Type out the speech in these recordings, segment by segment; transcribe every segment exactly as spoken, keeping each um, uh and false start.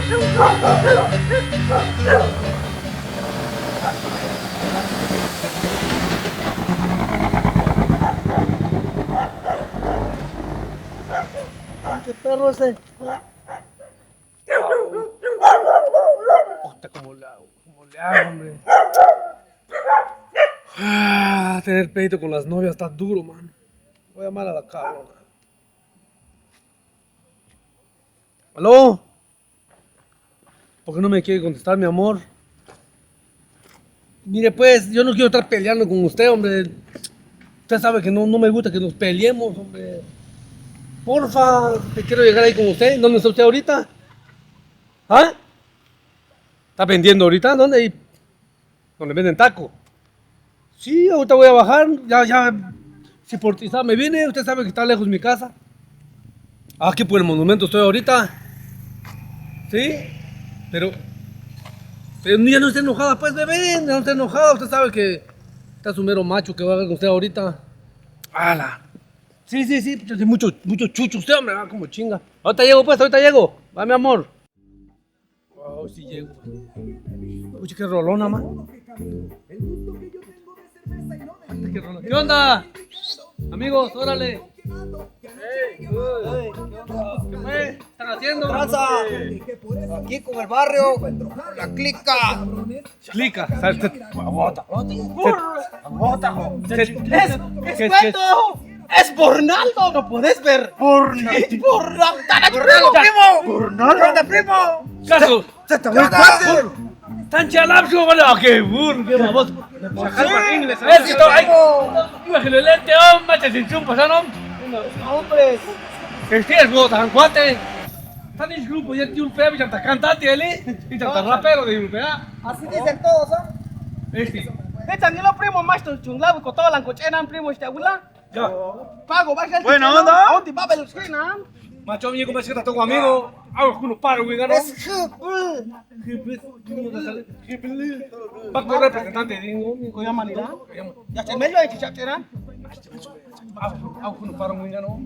Qué perro ese. Puta, como le hago, como le hago, hombre. Ah, tener pleito con las novias está duro, man. Voy a llamar a la cabrona. ¿Aló? ¿Por qué no me quiere contestar, mi amor? Mire, pues, yo no quiero estar peleando con usted, hombre. Usted sabe que no, no me gusta que nos peleemos, hombre. Porfa, te quiero llegar ahí con usted. ¿Dónde está usted ahorita? ¿Ah? ¿Está vendiendo ahorita? ¿Dónde? Donde venden taco. Sí, ahorita voy a bajar, ya, ya, si por ti me vine, usted sabe que está lejos mi casa. Aquí por el monumento estoy ahorita. Sí, pero, pero ya no esté enojada, pues, bebé, ya no esté enojada, usted sabe que está su mero macho que va a ver con usted ahorita. ¡Hala! Sí, sí, sí, mucho, mucho chucho usted, hombre, ah, como chinga. Ahorita llego, pues, ahorita llego. Va, mi amor. Wow, sí llego. Oye, qué rolona, man. ¿Qué onda? Amigos, órale. Ey, ¿qué fue? ¿Están haciendo? Tranza. Aquí con el barrio, con la clica. Clica, ¿sabes? Te- Aguanta, aguanta. Aguanta, jo. Te- Es, es cuento. Es Bornaldo, lo puedes ver. Bornaldo. Bornaldo. Bornaldo, primo. Bornaldo, primo. Caso. Se te ve el cuate. Tan chalapso, vale. Ah, qué burro, qué baboso. Sacar para inglés, ¿eh? Éxito, ay. Imagínate, oh, macha sin chumpa, ¿no? Hombres. Que sí, es como tan cuate. Tan es grupo, ya tiene un feo, ya está cantante, él, y ya está rapero de un feo. Así dicen todos, ¿ah? Este. Ve, tranquilo, primo, macho, chungla, con todo la cochena, primo, este, abuela. Ya. Pago, baja. Buena onda. ¿A dónde va a ver los que, no? Macho, amigo, me siento con amigo. Hago con un paro, güey, ¿no? Es que, mm. Va con representante, digo, ¿cómo llama, Nira? Ya se me lo he dicho, chachera. Hago con un paro, güey, ¿no?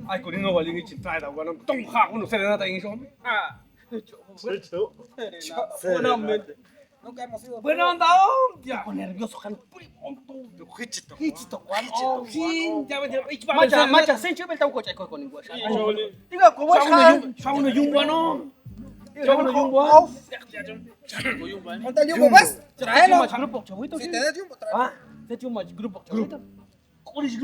Ay, con uno, vale, ni chiflada, güey, no. Toma, uno, serenata, y eso. Ah. Buena onda, oh, ya. Estoy nervioso, kan, primo, tonto. Hichito, hichito, guano. Sí, ya me, ya me, macha, macha, sencho, me está un coche con igual. Digo, ¿cómo está? Chavo, no, yumbo, no. Chavo, no, yumbo. ¿Cuánto yumbo vas? Tráelo. Grupo, chavito, si te da yumbo, tráelo. Ah, te yumbo, grupo, chavito. Grupo. Grupo ahí,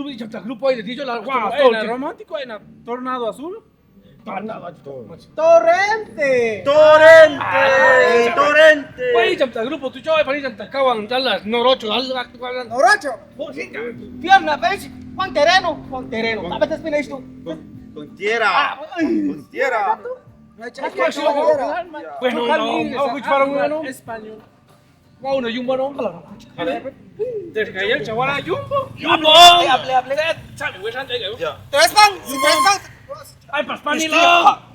grupo ahí, de hecho, la, guau, hay una romántico, hay una tornado azul. Tornado azul. Torrente. Torrente. Ah, torrente. Paling jam tak grupo tu, coy, paling jam tak kawan, jalan, norocho, jalan, jalan. Norocho. Oh, sí, ya. Pierna, ¿ves? Juan Tereno, Juan Tereno. ¿Sabes qué es esto? Con, con tierra. Ah, con tierra. Bueno, no, vamos a escuchar un, ¿no? Español. Wow, no, Jumbo, no. Desde ayer, chaval, Jumbo. Jumbo. Hable, hable, hable. Sabe, güey, Santa, güey. Ya. Tres pan, tres pan. Ay, paspanilo.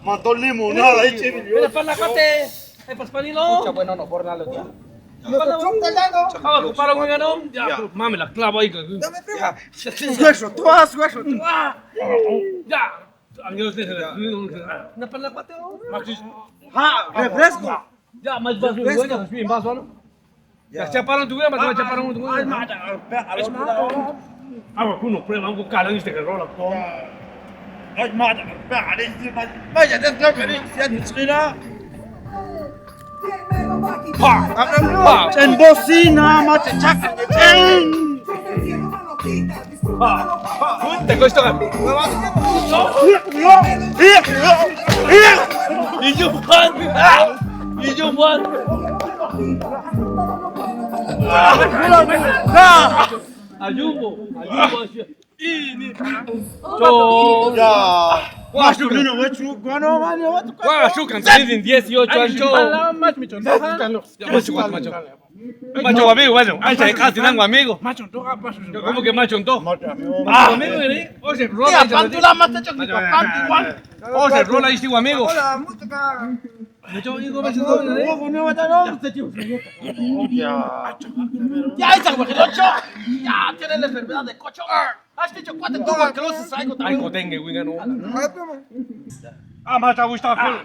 Mató limonada, eche. Tres pan, la cate. Ay, paspanilo. Mucho bueno, no, por nada, tío. Vamos, compara, güey, no. Ya, mame, la clavo ahí, güey. Dame, primo. Ya. Hueso, tú haz hueso, tú. Ah. Ya. Adiós, de. Una pan, la cate, ¿no? Ah, refresco. Ya, más vaso, refresco. Bueno, es mi vaso, ¿no? Ya. Chaparon tu vida, me chaparon tu vida. Ay, mata, pega, es mata. Agua con unos pruebas, un calán y se agarró la toma. Ay, mata, pega, vaya, ya está, que ni se ha dicho nada. Pa, pa. En bocina, mate, chaca, en. Te cuesta. Y yo, Juan. Y yo, Juan. Ayumbo, ayumbo. Ya. Masuk, masuk, masuk, dieciocho años. Macho, macho. Macho, amigo, macho. Ay, casi, casi, amigo. Macho, ¿cómo que macho, entonces? Macho, amigo. Ah, amigo, ¿eh? Oye, rola, tía, pan, tú la más te echo que pan, igual. Oye, rola, ahí sigo, amigo. Hola, música. Macho, amigo, macho, amigo, ¿eh? Ya, ahí está, güey, el ocho. Ya, tiene la enfermedad de cocho. Has dicho, ¿cuánto tú, güey, que lo haces algo también? Ay, cotengue, güey, no. Ah, más te gusta, full.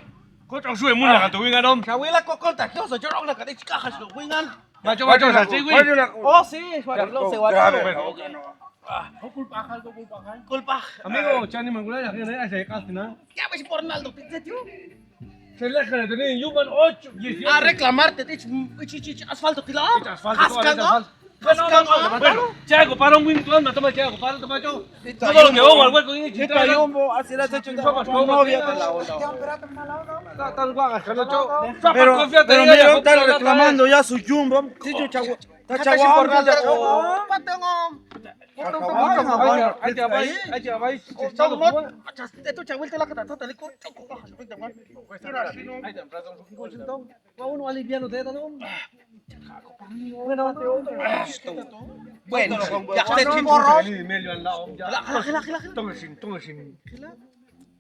Kok cok suwe muna kan tu wingan, Om? Sawila kok kontak yo, sojorok nak kadi cikakas tu wingan. Baco, baco, saci gue. Oh, si, suara lo sewa. Kulpah. Amigo, cani manggula ya, kena aja ikas, nah. Ya, masih pornal tu, pizza tu. Saya lihat kan itu nih, human ocho, yes, yes. Arek lamar, tadi, ic, ic, ic, asfal tu, kila. Ic, asfal tu, Kaskan, asfal. Kaskan, Bueno, apa? Ciago, parong wing tuan, mata mah Ciago, parong tempat cowok. Kita yumbo, así la se chuta. Novia, tal gua, kalau cowok. Pero, pero mira, están reclamando ya su jumbo. Sí, yo, chavo. Está chavo, hombre, ya, chavo. Patong, Om. Patong, patong, patong. Ay, ay, ay, ay. Itu cawil telah kata tadi kok. Mira, si no. Wah, uno aliviano de, ¿no? Bueno, ya, ya, ya. Gila, gila, gila, gila. Tunggu sini, tunggu sini. Gila.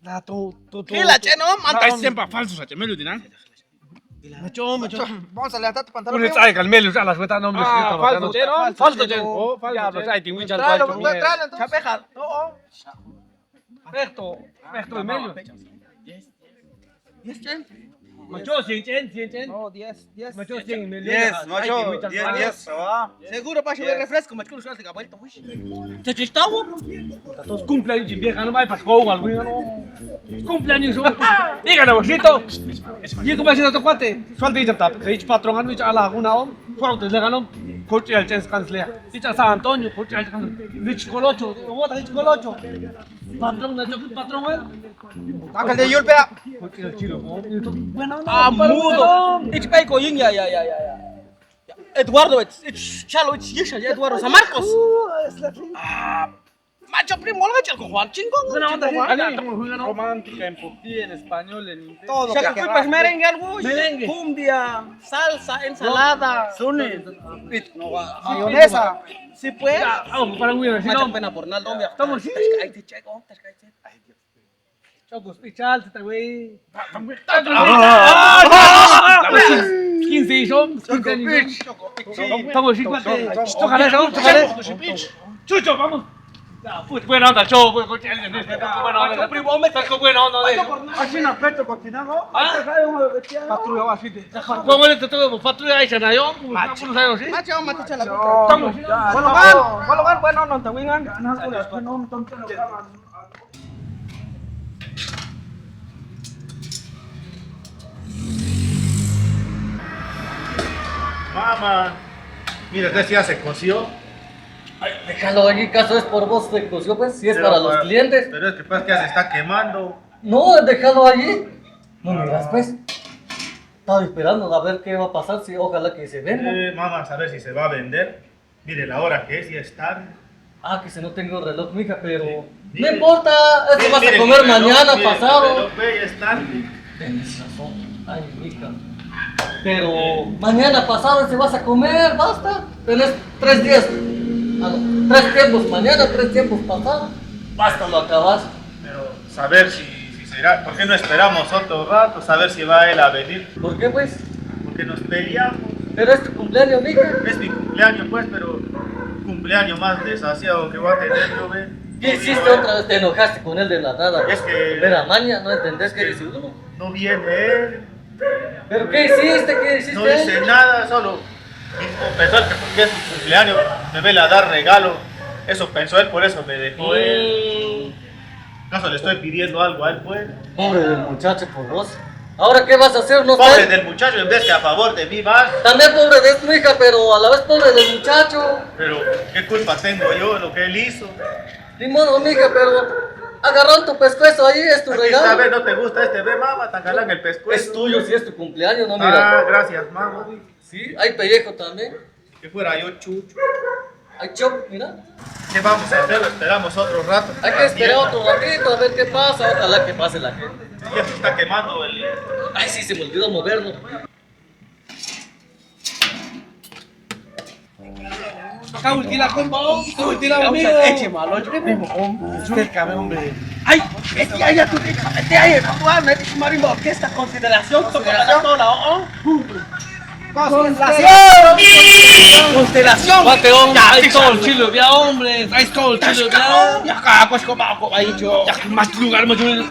Nah, tuh, tuh, tuh. Gila, cen, Om. Antai sempa falsu saja, melu, Dina. Macho, macho. Vamos a levantar tu pantalón. Ulit ay, kal melu, alas, weta, nom, falsu, cen, Om. Falsu, cen. Oh, falsu, cen. Ay, tinggi, cen, falsu, cen. Capek, kal. Oh, oh. Recto, recto y medio. Diez, cen. Macho, cien, cen, cien, cen. No, diez, diez. Macho, cien y medio. Diez, macho, diez, diez, se va. Seguro pa' subir refresco, macho, sudah tiga vueltas, wis. Chacho, está bueno. Todos cumpleaños, vieja, no vayas pa' jugar, güey, no. Cumpleaños, güey. Dígale, bojito. Y como así, otro cuate. Suelta y ya está. Rich patrón, no, ala, una, Om. Suelta, le ganó. Coach, el chance, cancelea. Ica San Antonio, coach, ica San Antonio. Rich Colocho, ¿cómo está Rich Colocho? Patrón, no, patrón, eh. Tackle de Yul, pea. Coach, el chilo, ¿no? Buena onda, ah, mudo. Ichi pai koying, ya, ya, ya, ya, ya. Eduardo, it's, it's Chalo, it's Yisha, ya, Eduardo San Marcos. Ah, macho primo, lo macho, Juan, chingón, buena onda, chingón, sí. Romántica en pop, en español, en inglés. Todo lo que agarras. Merengue, algo, merengue. Cumbia, salsa, ensalada. Sunin. No, va. Mayonesa. Sí, pues. Ya, vamos, para un vino, si no. Macho pena por nada, hombre. Estamos, sí. Ay, Dios. Choco Pichal, se está, güey. Quince y son, quince años. Estamos, sí, cuate. Tócale, tócale. Chucho, vamos. Ya, pues, buena onda, show, buena onda, buena onda. Así no, pecho cocinado. Ah. Patrulla, así te. Vamos, esto todo, patrulla, ahí se la dio. Macho, macho, chala. Estamos. Bueno, van, bueno, van, bueno, no, te vengan. Mama, mira, este ya se coció. Ay, déjalo allí, ¿caso es por vos se coció, pues? Si es para los clientes. Pero es que, pues, que ya se está quemando. No, déjalo allí. No miras, pues. Estaba esperando a ver qué va a pasar, si ojalá que se venda. Eh, vamos a ver si se va a vender. Mire la hora que es, ya es tarde. Ah, que si no tengo reloj, mija, pero no importa, eso vas a comer mañana, pasado. Mire, mire, mire, mire, mire, ya es tarde. Tienes razón. Ay, mija. Pero mañana, pasado, se vas a comer, basta. Tenés tres días. Ah, no. Tres tiempos mañana, tres tiempos pasado. Basta, lo acabas. Pero saber si, si será, ¿por qué no esperamos otro rato? Saber si va él a venir. ¿Por qué, pues? Porque nos peleamos. Pero es tu cumpleaños, mija. Es mi cumpleaños, pues, pero cumpleaños más desasiado que voy a tener yo, ve. ¿Qué hiciste otra vez? ¿Te enojaste con él de la nada? Es que... Mera maña, no entendés qué dice uno. No viene él. ¿Pero qué hiciste? ¿Qué hiciste? No hice nada, solo pensó que porque es mi cumpleaños me viene a dar regalo. Eso pensó él, por eso me dejó él. Mm. ¿Acaso le estoy pidiendo algo a él, pues? Pobre del muchacho, por vos. ¿Ahora qué vas a hacer? No sé. Pobre del muchacho, en vez que a favor de mí vas. También pobre de tu hija, pero a la vez pobre del muchacho. Pero, ¿qué culpa tengo yo de lo que él hizo? Ni modo, mija, pero agarrón tu pescuezo ahí, es tu regalo. Aquí está, ve, no te gusta este, ve, mama, tan galán el pescuezo. Es tuyo, si es tu cumpleaños, no, mira. Ah, gracias, mama. Sí, hay pellejo también. Que fuera yo chucho. Hay chop, mira. ¿Qué vamos a hacer? Esperamos otro rato. Hay que esperar otro ratito a ver qué pasa. Ojalá que pase la gente. Ya se está quemando el... Ay, sí, se me olvidó moverlo. Kau gila, kau mau? Kau gila, amigo. Eche malo, yo primo, hombre. Usted cabe, hombre. Ay, este, ay, ya tú, este, ay, tú, ah, me dijo, Marimba, orquesta, consideración, toca la sola, oh, oh. Constelación. Constelación. Bate, hombre. Ya, ahí está el chilo, ya, hombre. Ahí está el chilo, ya. Ya, acá, pues, como, como, ahí, yo. Ya, más lugar, más lugar.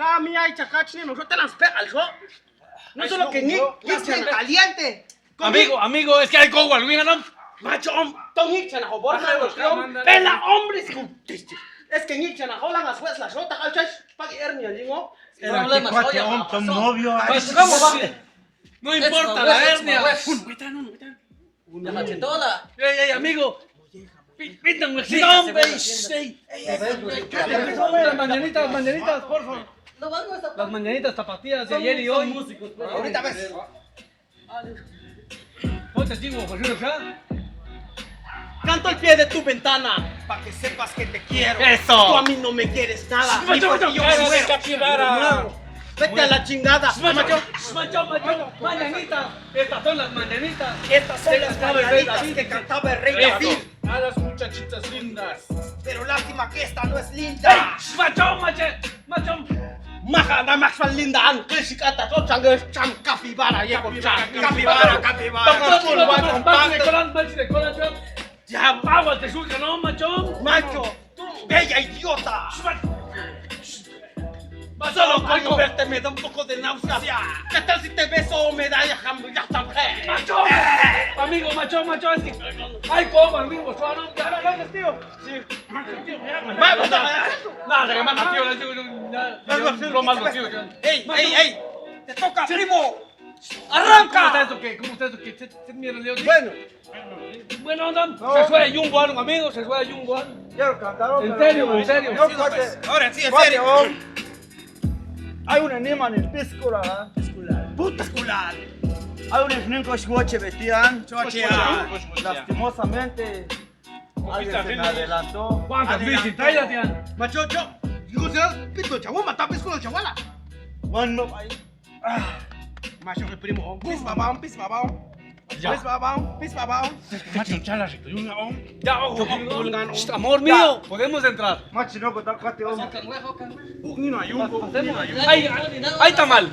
Nah, mi ai chakach ni, no, te las pe al so. No solo que ni, ni caliente. Amigo, amigo, es que hay coco al win, ¿no? Macho, om, tong ni chana hobor, pela hombres con tiste. Es que ni chana hola, las wes las rota, al chas, pagi hernia, digo. Era que cuate, om, ton novio. No importa la hernia. Un, wetan, un, wetan. Una machetola. Ey, ey, amigo. Pi-, pintan, güey. Sí, hombre. Ey, ey, ey, ey, ey, las mañanitas, las mañanitas, por favor. Las mañanitas tapatías de ayer y hoy. Ahorita ves. Ponte, chico, por favor, ya. Canto al pie de tu ventana, pa' que sepas que te quiero. Eso. Tú a mí no me quieres nada. Ni porque yo me muero. Vete a la chingada. Macho, macho, macho, mañanitas. Estas son las mañanitas. Estas son las mañanitas que cantaba el rey David. A las muchachitas lindas. Pero lástima que esta no es linda. ¡Ey! ¡Macho, macho, macho! Maha, nada más linda, an, que si canta, todo chango, chan, capibara, ye, con chan, capibara, capibara. Toma, toma, toma, toma, toma, toma, toma, toma. Ya, agua, te surge, ¿no, macho? Macho, tú, bella idiota. Solo con verte me da un poco de náusea. ¿Qué tal si te beso o medalla, hambre, ya está, eh? Macho, amigo, macho, macho, es que, ay, cómo, amigo, suena, ya, gracias, tío. Sí. Vamos, nada, nada, que más, tío, ya, ya, lo malo, tío, ya. ¡Ey, ey, ey! ¡Te toca, primo! ¡Arranca! ¿Cómo está eso? ¿Qué? ¿Cómo está eso? ¿Qué? ¿Qué, qué mierda, tío? Bueno. Bueno, onda, no. Se fue a Jumbo, un amigo, se fue a Jumbo. Ya lo cantaron, pero... En serio, en serio. No, cuate. Ahora sí, en serio. Cuate, oh. Hay un anima en el piscula, ¿ah? Piscula. Puta escular. Hay un sninko Choche, bestial. Choche, ah. Lastimosamente, alguien se me adelantó. ¿Cuántas veces? Adelantó. Tráela, tía. Macho, yo, digo, se da pito, chavo, mata piscula, chavala. Bueno, ahí. Ah, macho, mi primo, om. Pis babao, pis babao. Ya. Pis babao, pis babao. Macho, chala, si tu yunga, om. Ya, om. Shh, amor mío, podemos entrar. Macho, no, kota kati, om. Ugino ayun, ugino ayun. Ay, ay, tamal.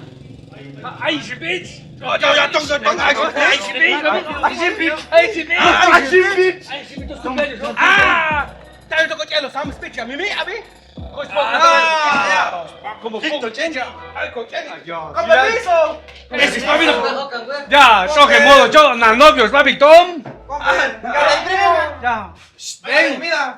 Ay, shipich. Yo, yo, yo, tong, tong, tong, ay, shipich. Ay, shipich. Ay, shipich. Ay, shipich, tus cumpleaños, ¿no? Ah, tayo to ko chelo, sama speech, a mí, a mí. Como poco chencha. Ay, con chencha. Con permiso. Ese es Pablo. Ya, soy modo yo, na novio, Babi Tom. Ya. Ven. Mira.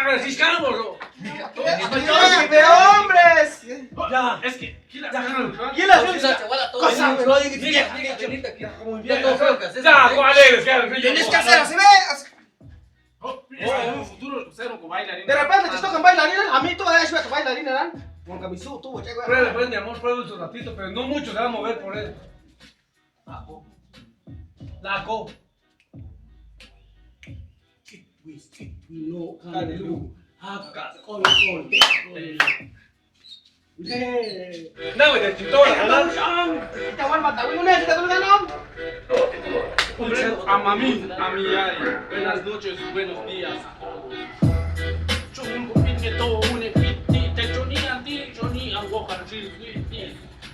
Agarra, si sekarang, bro. Ya, ya, ya, hombre. Ya, es que, gila, ya, sekarang. Gila, gila, gila. Cosa, bro. Gila, gila, gila. Como invierno. Ya, ¿cuál es? Ya, ya. Tienes que hacer así, ve. Oh, es que en un futuro ser un bailarín. De repente te toca bailarín, a mí tú vas a ser bailarín, ¿verdad? Porque me su-, tú, che, güey. Prueba, prueba, mi amor, prueba un ratito, pero no mucho se va a mover por él. Laco. Laco. Kitwi, kitwi, no, kalelu. Haka, kol, kol, kol. Name de tutora, ¿no? Chaval, mata, güey, una vez te toca, ¿no? Amami, amiyai. Buenas noches, buenos días a todos. Chungo pinge to une piti, te choni anti, choni anggo kan chil, piti,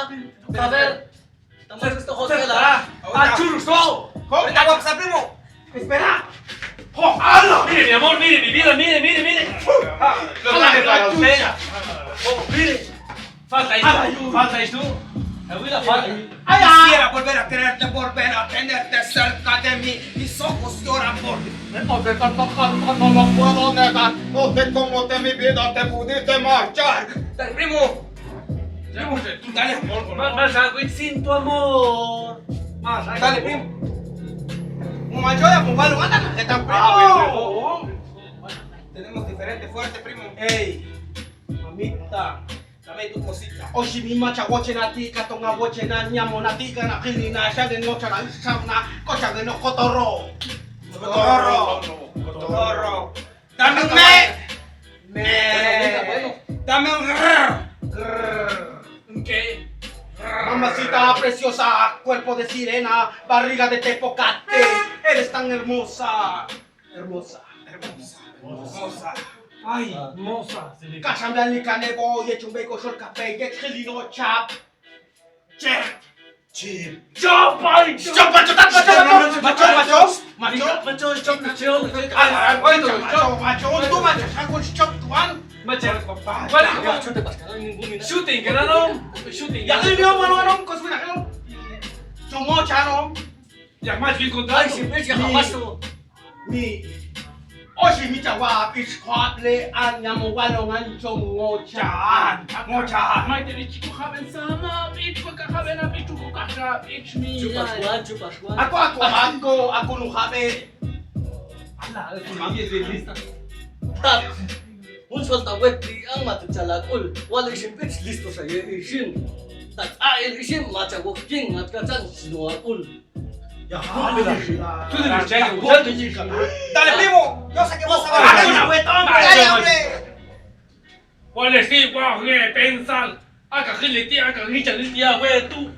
Saber. Saber. Estamos listos, José, la. Ah, churros, no. ¿Cómo? ¿Te va a pasar, primo? Espera. Oh, ala. Mire, mi amor, mire, mi vida, mire, mire, mire. Ah, lo traje para usted. Oh, mire. Falta eso, falta eso. Te voy a falta. Quisiera volver a quererte, volver a tenerte cerca de mí. Mis ojos lloran por ti. Entonces, tanto, tanto, no lo puedo negar. No sé cómo de mi vida te pudiste marchar. Dale, primo. Primo, dale. Más, más agua sin tu amor. Más agua. Dale, primo. Mau macho ya, mau balong, anda, que tan primo. Ah, bueno, bueno. Tenemos diferente fuerte, primo. Ey, mamita. Dame tu cosita. Oshimi macha woche nati, katonga woche na, nyamo nati, gana kili na, shagen no chara isam na, kocha geno kotoro. Kotoro. Kotoro. Dame un me. Me. Dame un grr. Grr. ¿Qué? Mamacita preciosa, cuerpo de sirena, barriga de tepocate, eres tan hermosa. Hermosa. Hermosa. Hermosa. Ay, hermosa. Kasam dan ikan nebo, ye chumbe kosol kape, ye chili no chap. Chep. Chep. Chop, ay, chop, macho, macho, macho, macho, macho, macho, macho, chop, chop, chop. Ay, ay, macho, macho, macho, untung macho, aku chop, tuan. Macho. Balik, balik. Syuting, kan, Om? Syuting. Ya, ini, Om, Om, Om, kau sudah, Om. Cuma, Om. Yang maju ikut. Ay, si Pris, yang awas tu. Mi. Oshimi chawa, pis kwap le an, nyamo walong an, chong ngochan. Ngochan. Mai tadi chiku haben sama, pis ko ka haben, pis ko ka ka, pis mi. Chupas wan, chupas wan. Aku, aku, aku, aku nu habe. Alah, aku lagi di lista. Tat. Un suelta wet di ang matu chalakul. Wala isin pis listo saya isin. Tat air isin macha woking ngat kacan sinuakul. Ya, alhamdulillah. Tú debes echarle un rato. Dale, primo. Yo sé que vas a ganar. Dale, hombre. Wale si, wale, pensal. Aka kili ti, aka ngicha ni ti, awe tu.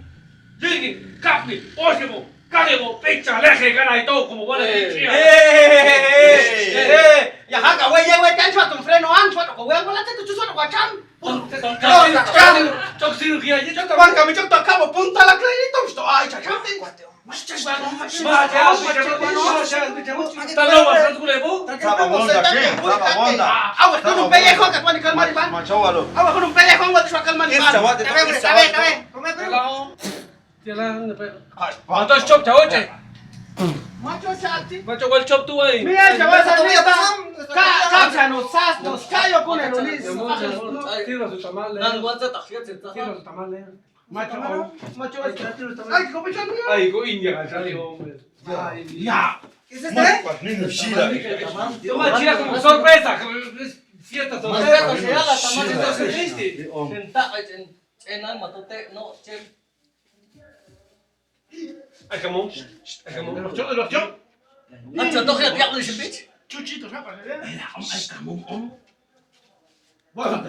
Yini, kapni, osimo, kalimo, pecha, leje, gana, y todo, como wale, eh, pecha. Eh, eh, eh, eh, eh. Ya, haka, we, ye, we, kan, suatu freno, an, suatu, we, wala, tu, tu, suatu, wacan. Chok cirugía aja, chok. Wan kami chok tak kamu pun talak lagi, tom sto ai cacam. Mas cak banget, mas cak banget. Talo, mas cak banget. Awas, kau numpang ya, kau kat mana, kat mana, Bang? Awas, kau numpang ya, kau buat suakal mana, Bang? Tawe, tawe, tawe. Jalan, apa? Atau stop, jauh, cek. Macho, cek. Macho, wal stop tu, ai. Mira, chaval, sa mira, sa. Ka, ka, sa no sas, no sas, yo, con el lunes. Tiro su tamal, eh. Tiro su tamal, eh. Macho, macho, ay, kau pecah, mira. Ay, kau injak, ay, sali, hombre. Ya. ¿Qué es este? Toma, chira, como sorpresa, como fiesta sorpresa. Fiesta, fiesta, fiesta, fiesta. Senta, ay, en, en, ay, matote, no, chen. Ay, kamu. Ay, kamu. Los chop, los chop. Ancho, toge, diablo, ese bitch. Chuchito, ¿sabes? Ay, kamu, om. Agarren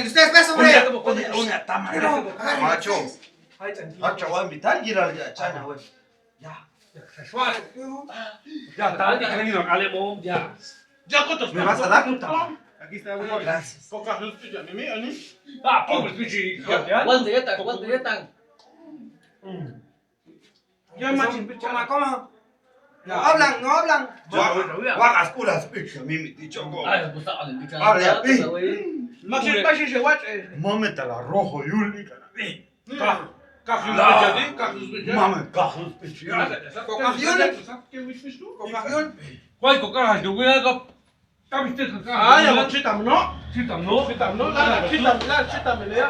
ustedes, pues, hombre. Una, una, una tama. Pero, agarren ustedes. Macho. Macho, voy a invitar, gira, ya, chana, güey. Ya. Ya, tadi kan ini, Alem, om, ya. Ya, kau terus. Me vas a dar tu tama. Aquí está, güey. Gracias. Kau kasih tu, ya, Mimi, ani. Ah, pobre, pinche, ya. Guante, ya, ta, guante, ya, ta. Hmm. Ya, macho, coma, coma. No hablan, no hablan. Wa, wa, askulas, pinche, Mimi, dicho, kau. Ay, pues, habla, pinche. Habla, ya, pi. Macho, macho, se guache. Mame, tala rojo, Yuli, cara. Kak, kak Yul jadi, kak Yul jadi. Mame, kak Yul jadi. Kak Yul. Kak Yul. Wai, kok kak Yul kak. Kami cerita kak. Ah, ya, mau cerita meno. Cerita meno. Cerita meno, lah, cerita, lah, cerita meno ya.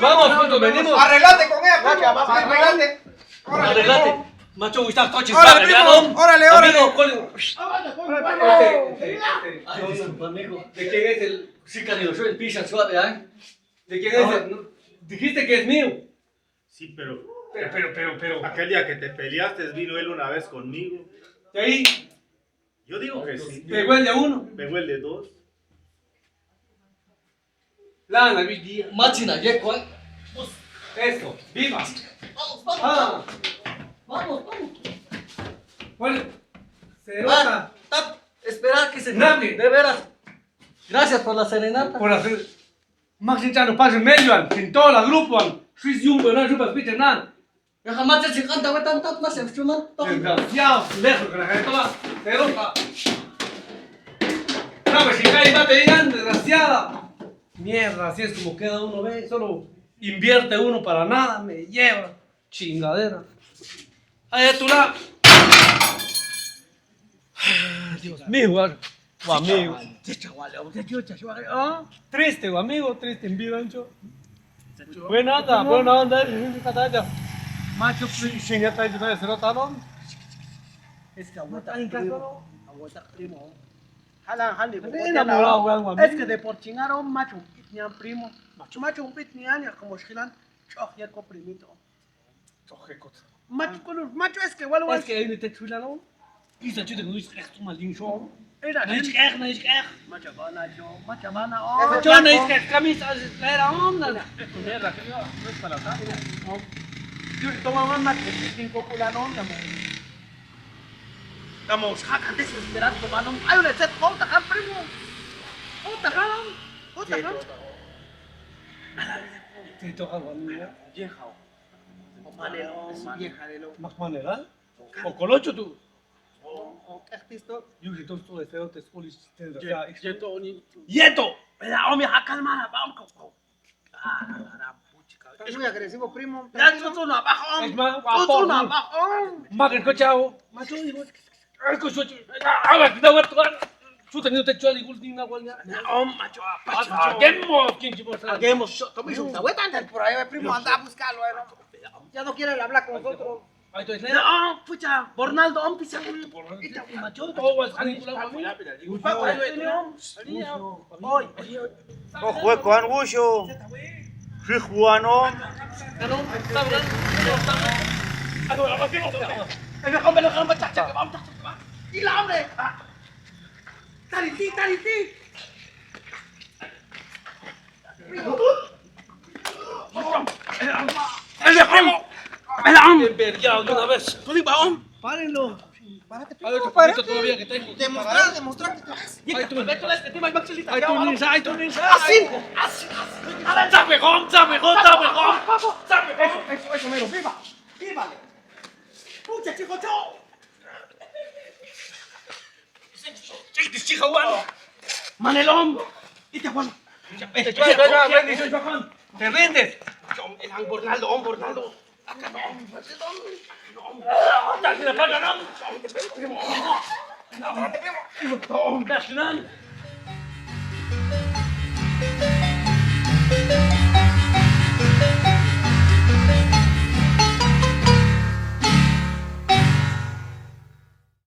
nos vamos, juntos venimos. Arreglate con ella, primo. Arreglate. Órale, primo. Macho, gusta coches, órale, primo. Órale, órale. Amigo, col- Órale, primo. Este, este, este, ay, disculpa, mijo. ¿De quién es el sicario? Yo soy el pizza suave, ¿eh? ¿De quién es el? Dijiste que es mío. Sí, pero, pero, pero, pero, pero aquel día que te peleaste, vino él una vez conmigo. Y ahí yo digo que sí. Pegó el de uno. Pegó el de dos. Lana, vi día. Machina, yeco, ¿eh? Eso, viva. Vamos, vamos. Ah. Vamos, vamos. Bueno, se nota. Ah, tap, espera que se name. De veras. Gracias por la serenata. Por hacer. Maxi Chano, Pazo, Melvin, Sintola, Grupo, Swiss Jumbo, no, Jumbo, Peter, nan. Ya, jamás se canta, güey, tan, tan, no se cuma, tan. Desgraciado, lejos, que la gente va, pero pa. No, pues, si cae, va, te digan, desgraciada. Mierda, así es como queda uno, ve, solo Invierte uno para nada, me lleva. Chingadera. Ay, tú la. Dios mío, guau. Tu amigo. Triste, guau, amigo, triste en vida, ancho. Buena onda, buena onda, eh, kata aja. Macho, sin, sin ya trae de serotaron. Es que aguanta primo. Aguanta primo. Jalan, jalan, enamorado, guau, amigo. Es que de por chingar, macho, pitnya primo. Macho, macho, pitnya, ya, como jalan. Choh, ya, co primito. Choh, ya, co. Macho, color, macho, es que, guau, guau. Es que ahí te chulan, ¿no? Isa, chuta, no, es que es tu maldito. Era, na, es que, na, es que. Macho, bana, yo, macho, bana, oh. Macho, na, es que, camisa, es que, era, onda. Mierda, que yo, no es para tanto. Yo, toma, mamá, que te cinco culan, onda, mo. Estamos, jacan, desesperado, mano. Ayo, le set, kau tahan, primo. Kau tahan, kau tahan. Te toca conmigo. Vieja. Manel, vieja de lo. Más manera. O colocho tú. O, o, ¿qué has visto? Yo que todo esto de feo te esculis, te desea. Yeto, ni. Yeto. Mira, hombre, acá, hermana, vamos, vamos. Ah, la gran puchica. Estás muy agresivo, primo. Ya, tranquilo. Tú, tú no abajo. Es más guapo. Tú, tú no abajo. Más que el coche, hago. Macho, hijo. Ay, coche. Ah, ah, ah, ah, ah. Chuta, ni te chuali, gul, ni na, gual, ya. Om, macho, macho. Agemos, ¿quién se puede hacer? Agemos, yo, toma, yo, vuelta a andar por ahí, primo, anda a buscarlo, eh, no. Ya no quiere hablar con nosotros. Ahí tú, no, pucha, Bornaldo, om, pisa. Ita, macho, oh, vas a ir por la familia. Oy, oy, oy. Ojo, eh, koan, guyo. Rijuan, om. Gila, hombre. Tarik, tarik. El de Juan. El de Juan. Bien vergueado de una vez. Tú dices, Juan. Párenlo. Párate, párate. Todavía que tengo. Demostrar, demostrar que te vas. Ahí tú, ahí tú, ninja, ahí tú, ninja. Así, así, así. Sabe, Juan, sabe, Juan, sabe, Juan. Sabe, Juan. Eso, eso, eso, mero. Viva, viva. Pucha, chico, chao. Manel, om. Ita, Juan. Te rindes. Elang, Bornaldo, om, Bornaldo. Acá no, om. No, om. Acá no, om. No, om. Acá no, om.